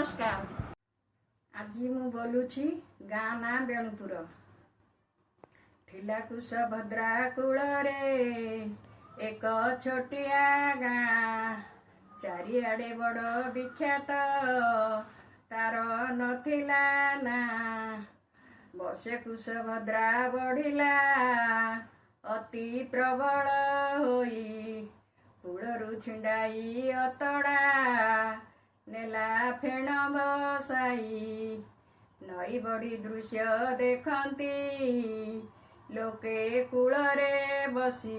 ନମସ୍କାର। ଆଜି ମୁଁ ବୋଲୁଛି, ଗାଁ ନାଁ ବେଣୁପୁର। ଥିଲା କୁଶଭଦ୍ରା କୂଳରେ ଏକ ଛୋଟିଆ ଗାଁ। ଚାରିଆଡ଼େ ବଡ଼ ବିଖ୍ୟାତ, ତାର ନଥିଲା ନା। ବର୍ଷେ କୁଶଭଦ୍ରା ବଢ଼ିଲା ଅତି ପ୍ରବଳ ହୋଇ, କୂଳରୁ ଛିଣ୍ଡାଇ ଅତଡ଼ା ନେଲା ଫେଣ ବସାଇ। ନଈ ବଢ଼ି ଦୃଶ୍ୟ ଦେଖନ୍ତି ଲୋକେ କୂଳରେ ବସି।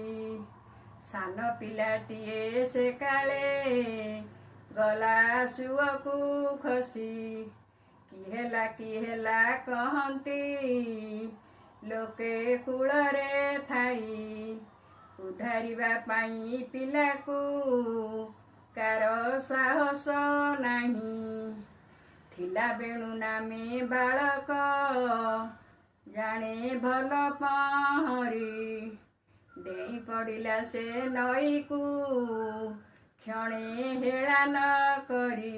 ସାନ ପିଲାଟିଏ ସେ କାଳେ ଗଲା ସୁଅକୁ ଖସି। କି ହେଲା, କି ହେଲା କହନ୍ତି ଲୋକେ କୂଳରେ ଥାଇ। ଉଦ୍ଧାରିବା ପାଇଁ ପିଲାକୁ କାର ସାହସ ନାହିଁ। ଥିଲା ବେଣୁ ନାମେ ବାଳକ, ଜାଣେ ଭଲ ପହଁରି। ଡେଇଁ ପଡ଼ିଲା ସେ ନଈକୁ କ୍ଷଣେ ହେଳା ନ କରି।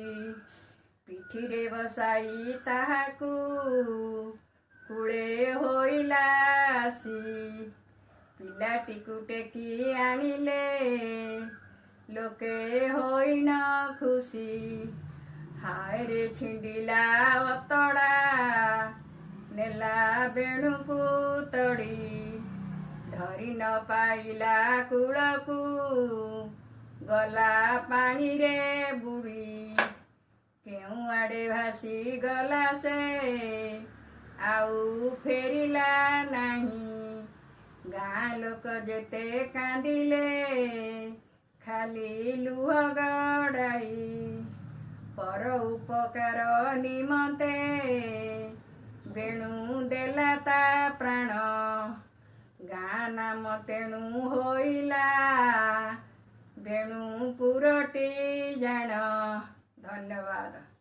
ପିଠିରେ ବସାଇ ତାହାକୁ କୂଳେ ହୋଇଲା ଆସି। ପିଲାଟିକୁ ଟେକି ଆଣିଲେ ଲୋକେ ହୋଇଣ ଖୁସି। ହାୟରେ ଛିଣ୍ଡିଲା ଅତଡ଼ା ନେଲା ବେଣୁକୁ ତଡ଼ି। ଧରି ନ ପାଇଲା କୂଳକୁ ଗଲା ପାଣିରେ ବୁଡ଼ି। କେଉଁ ଆଡ଼େ ଭାସି ଗଲା ସେ, ଆଉ ଫେରିଲା ନାହିଁ। ଗାଁ ଲୋକ ଯେତେ କାନ୍ଦିଲେ ଖାଲି ଲୁହ ଗଡ଼ାଇ। ପର ଉପକାର ନିମନ୍ତେ ବେଣୁ ଦେଲା ତା ପ୍ରାଣ। ଗାଁ ନାମ ତେଣୁ ହୋଇଲା ବେଣୁପୁରଟି ଜାଣ। ଧନ୍ୟବାଦ।